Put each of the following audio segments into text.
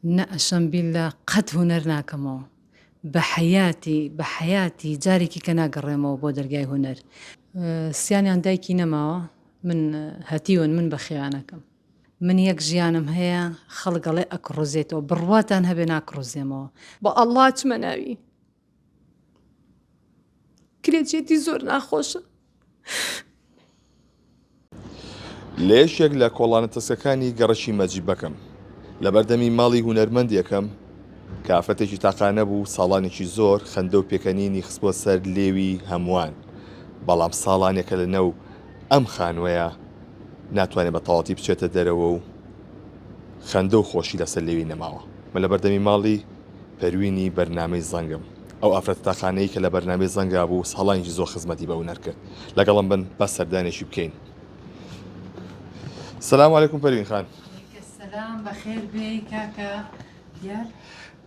نە ئەشەم بیللە قەت هونەر ناکەمەوە بە حەیاتی بە حەیاتی جارێکی کە ناگەڕێمەوە بۆ دەرگای هونەر. سیانیان دایکی نەماوە من هەتیون من بەخێویانەکەم من یەک ژیانم هەیە خەڵک ئەڵێ ئەکڕوزێتەوە بڕواتان هەبێ ناکڕوزێمەوە. بە ئەڵڵا ئەچمە ناوی کرێچێتی زۆر ناخۆشە. لە یەکێک لە کۆڵانە تەسکەکانی گەڕەکی مەجیبەکەم، لەبەردەمی ماڵی هونەرمەندێکم کە ئافرەتێکی تاقانە بوو، ساڵانێکی زۆر خەندە و پێکەنینی خستبووە سەر لێوی هەمووان، بەڵام ساڵانێکە لەناو ئەم خانووەیە ناتوانێت بە تەواوەتی بچێتە دەرەوە و خەندە و خۆشی لەسەر لێوی نەماوە. من لەبەردەمی ماڵی پەروینی بەرنامەی زەنگم. ئەو ئافرەتە تاقانەی کە لە بەرنامەی زەنگا بوو ساڵانێکی زۆر خزمەتی بە هونەر کرد. لەگەڵم بن با سەردانێکی بکەین. سلام علیکم پەروین خان. سلام بەخێر بێی کاکە دیار.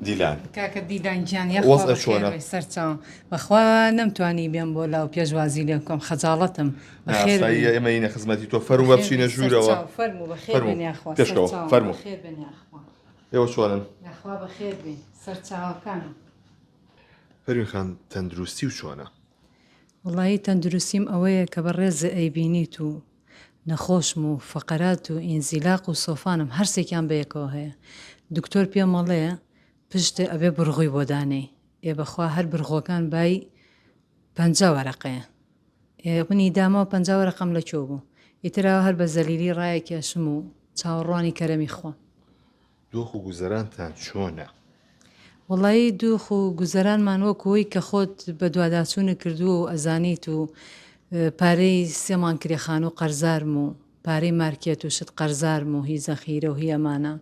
دیلان. کاکە دیلان گیان یاخوا بەخێر بێی سەرچاوم. بەخوا نەمتوانی بێم بۆ لاو پێشوازی لێ بکەم خەجاڵەتم. بەخێر بێی. ئێمە یینە خزمەتی تۆ فەرموو با بچینە ژوورەوە. فەرموو بەخێر بێن یاخوا. پێشکەوە فەرموو. بەخێر بێن یاخوا. ئێوە چۆنن؟ یاخوا بەخێر بێی سەرچاوەکانم. پەروین خان تەندروستی و چۆنە؟ وەڵایی تەندروستیم ئەوەیە کە بەڕێزێ ئەیبینیت و نەخۆشم و فەقەرات و ئینزیلاق و سۆفانم هەرسێکیان بەیەکەوە هەیە دکتۆر پێم ئەڵێ پشتێ ئەبێ برغوی بۆ دانێی ئێ بەخوا هەر برغۆکان بای 50 وەرەقەیە ئێ منی داماو 50 وەرەقەم لە کوێ بوو ئیتر ئەوە هەر بە زەلیلی ڕایەکێشم و چاوەڕوانی کەرەمی خوام. دۆخ و گوزەرانتان چۆنە؟ وەڵایی دۆخ و گوزەرانمان وەک ئەوەی کە خۆت بەدواداچوونت کردووە و ئەزانیت و پارەی سێ مانگ کرێ خانوو قەرزارم و پارەی مارکێت و شت قەرزارم و هی زەخیرە و هی ئەمانە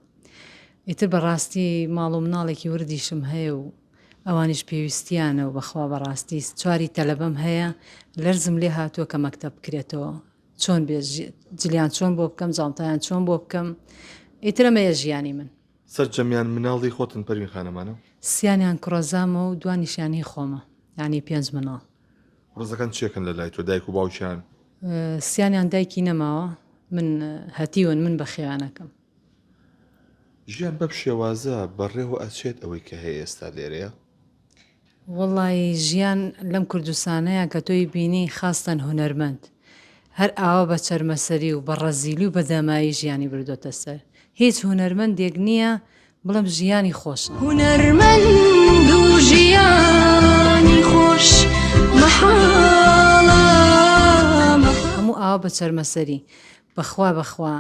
ئیتر بەڕاستی ماڵ و مناڵێکی وردیشم هەیە و ئەوانیش پێویستیانە و بەخوا بەڕاستی چواری تەلەبەم هەیە لەرزم لێ هاتووە کە مەکتەب بکرێتەوە چۆن بێ جلیان چۆن بۆ بکەم جانتایان چۆن بۆ بکەم ئیتر ئەمەیە ژیانی من. سەرجەمیان مناڵی خۆتن پەروین خانەمانە؟ سیانیان کوڕەزامە و دوانیشیان هی خۆمە یانی پێنج مناڵ. کوڕەزەکان چیەکەن لە لای تۆ دایک و باوکیان؟ سیانیان دایکی نەماوە من هەتیون من بەخێویان ئەکەم. ژیان بەم شێوازە بەڕێوە ئەچێت ئەوەی کە هەیە ئێستا لێرەیە؟ وەڵایی ژیان لەم کوردستانەیا کە تۆی بینی خاستەن هونەرمەند هەر ئاوا بە چەرمەسەری و بە ڕەزیلی و بە داماوی ژیانی بردۆتە سەر هیچ هونەرمەندێک نییە بڵێم ژیانی خۆشە. هونەرمەند و ژیانی خۆش مەحاڵە. هەموو ئاوا بە چەرمەسەری بەخوا بەخوا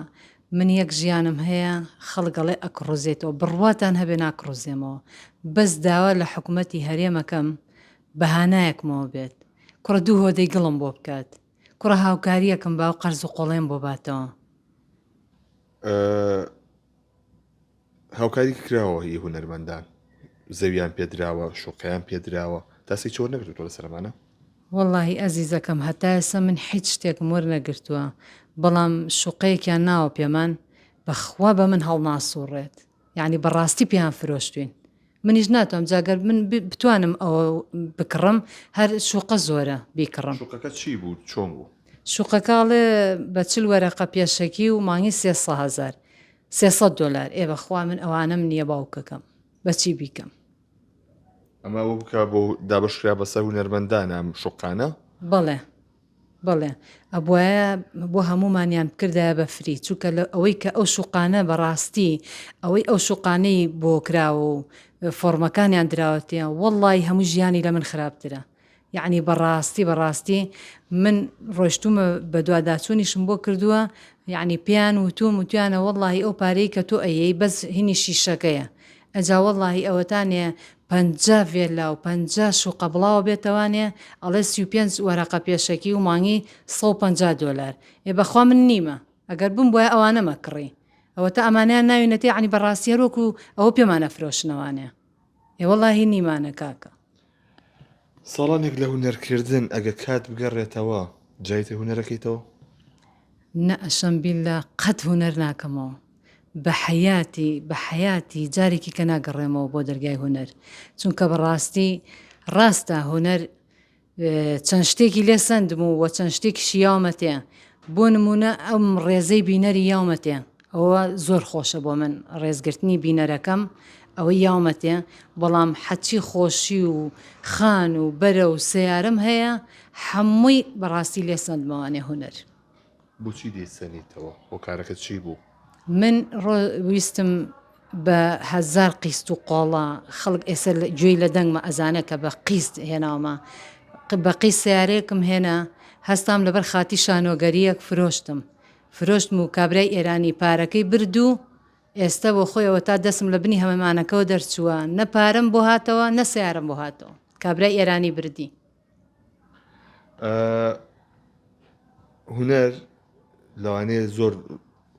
من یەک ژیانم هەیە خەڵک ئەڵێ ئەکڕوزێتەوە بڕواتان هەبێ ناکڕوزێمەوە بەس داوا لە حکومەتی هەرێمەکەم بەهانایەکمەوە بێت کوڕە دوو هۆدەی گڵم بۆ بکات کوڕە هاوکاریەکم با و قەرز و قۆڵێم بۆ باتەوە. هاوکاری کراوە هی هونەرمەندان زەویان پێدراوە شوقەیان پێدراوە تا سەی چۆن نەگرتووە لەسەر ئەمانە؟ وەڵاهی ئەزیزەکەم هەتا ئێستا من حیچ شتێکم وەرنەگرتووە بەڵام شوقەیەکیان ناوە پێمان بەخوا بە من هەڵناسوڕێت یانی بەڕاستی پێیان فرۆشتوین منیش ناتوانم جا گەر من بتوانم ئەوە بکڕم هەر شوقە زۆرە بیکڕم. شوقەکە چی بوو چۆن بوو؟ شوقەکە ئەڵێ بە چل وەرەقە پێشەکی و مانگی سێ هەزار 300 دۆلار ئێ بەخوا من ئەوانەم نییە باوکەکەم بەچی بیکەم. ئەمە ئەوە بکە بۆ دابەشکرا بەسەر هونەرمەندانە ئەم شوقانە؟ بەڵێ بەڵێ ئەبوایە بۆ هەموومانیان بکردایە بە فری چونکە لە ئەوەی کە ئەو شوقانە بەڕاستی ئەوەی ئەو شوقانەی بۆ کراوە و فۆڕمەکانیان دراوەتێ وەڵڵاهی هەموو ژیانی لە من خراپترە یەعنی بەڕاستی بەڕاستی من ڕۆیشتومە بەدواداچونیشم بۆ کردووە یەعنی پێیان وتوم وتویانە وەڵاهی ئەو پارەی کە تۆ ئەیەی بەس هینی شیشەکەیە ئەجا وەڵاهی ئەوەتانێ 50 ڤێلا و 50 شوقە بڵاوە بێتەوانێ ئەڵێ 35 وەرەقە پێشەکی و مانگی 150 دۆلار ئێ بەخوا من نیمە ئەگەر بم بۆیە ئەوانەمە کڕی ئەوەتا ئەمانەیان ناوینەتێ یەعنی بەڕاستی هەروەکو ئەوە پێمان ئەفرۆشنەوانێ ئێ وەڵاهی نیمانە کاکە. ساڵانێک لە هونەرکردن ئەگە کات بگەڕێتەوە جاری تر هونەرەکەیتەوە؟ نە ئەشەم بیللە قەت هونەر ناکەمەوە بە حەیاتی بە حەیاتی جارێکی کە ناگەڕێمەوە بۆ دەرگای هونەر چونکە بەڕاستی ڕاستە هونەر چەند شتێکی لێ سەندم و وە چەند شتێکیشی یاومەتێ بۆ نمونە ئەم ڕێزەی بینەری یاومەتێ. ئەوە زۆر خۆشە بۆ من ڕێزگرتنی بینەرەکەم ئەوەی یاومەتێ بەڵام حەچی خۆشی و خان و بەرە و سەیارەم هەیە حەمووی بەڕاستی لێ سەندمەوانێ هونەر. بۆچی لێی سەنیتەوە؟ هۆکارەکە چی بوو؟ من ڕۆ ویستم بە هەزار قیست و قۆڵە خەڵک ئێستا گوێی لە دەنگمە ئەزانێ کە بە قیست هێناومە بە قیست سەیارەیەکم هێنا هەستام لەبەر خاتی شانۆگەرییەک فرۆشتم فرۆشتم و کابرای ئێرانی پارەکەی برد و ئێستە بۆ خۆی ئەوەتا دەستم لە بنی هەمەمانەکەوە دەرچووە نە پارەم بۆ هاتەوە نە سەیارەم بۆ هاتەوە کابرای ئێرانی بردی. هونەر لەوانەیە زۆر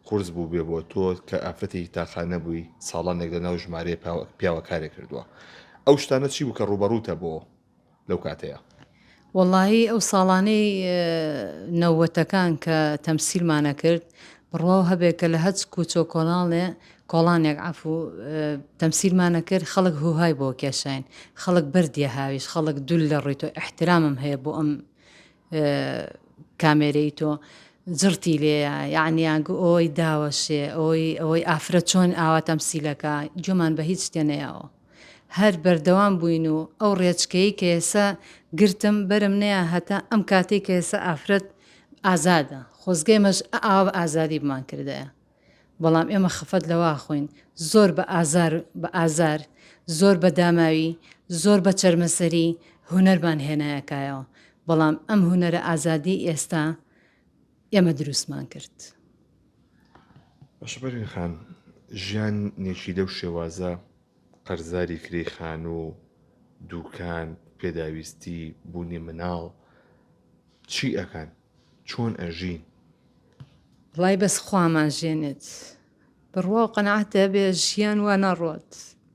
قورس بوو بێ بۆ تۆ کە ئافرەتێکی تاقانە بووی ساڵانێک لە ناو ژمارەیە پیاوە کارێک کردووە ئەو شتانە چی بوو کە ڕووبەڕووتە بۆ لەو کاتەیە؟ وەڵاهی ئەو ساڵانەی نەوەتەکان کە تەمسیلمان ئەکرد بڕواو هەبێ کە لە هەچ کوچەو کۆڵانێ کۆڵانێک عەفو تەمسیلمان ئەکرد خەڵک هوهای بۆ کێشاین خەڵک بەردیە هاویشت خەڵک دول لە ڕووی تۆ ئیحترامم هەیە بۆ ئەم کامێرەی تۆ جڕتی لێیە یەعنی ئەگو ئۆی داوەشێ ئۆی ئەوەی ئافرەت چۆن ئاوا تەمسیلەکا گوێمان بە هیچ شتێ نەیاوە. هەر بەردەوام بووین و ئەو ڕێچکەیەی کە ئێسە گرتم بەرم نەیا هەتا ئەم کاتەی کە ئێسە ئافرەت ئازادە خۆزگە ئێمەش ئاوا بە ئازادی بمان کردایە بەڵام ئێمە خەفەت لەوە ئەخۆین زۆر بە ئازار بە ئازار زۆر بە داماوی زۆر بە چەرمەسەری هونەرمان هێنایە کایەوە بەڵام ئەم هونەرە ئازادیەی ئێستا ئێمە دروستمان کرد. باشە پەروین خان ژیانێکی لەو شێوازە قەرزاری کرێی خانوو، دوکان، پێداویستی، بوونی مناڵ چی ئەکەن؟ چۆن ئەژین؟ وەڵای بەس خوامان ژێنێت بڕوا و قەناعەت هەبێ ژیان وا ناڕوات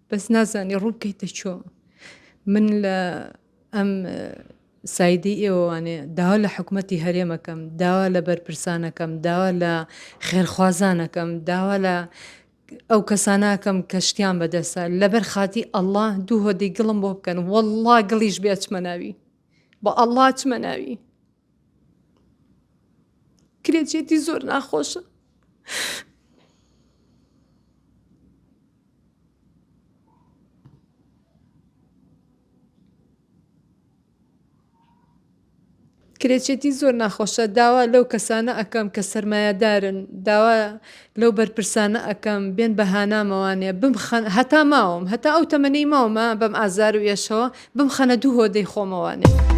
بەس نازانی ڕوو بکەیتە کوێ من لە ئەم سایدەی ئێوەوانێ داوا لە حکومەتی هەرێمەکەم داوا لە بەرپرسانەکەم داوا لە خێرخوازانەکەم داوا لە ئەو کەسانەکەم کە شتیان بەدەستە لەبەر خاتی ئەڵڵا دوو هۆدەی گڵم بۆ بکەن وەڵڵا گڵیش بێ ئەچمە ناوی بە ئەڵڵا ئەچمە ناوی. کرێچێتی زۆر ناخۆشە. کرێچێتی زۆر ناخۆشە داوا لەو کەسانە ئەکەم کە سەرمایەدارن داوا لەو بەرپرسانە ئەکەم بێن بە هانامەوانێ بمخەن هەتا ماوم هەتا ئەو تەمەنەی ماومە بەم ئازار و ئێشەوە بمخەنە دوو هۆدەی خۆمەوانێ.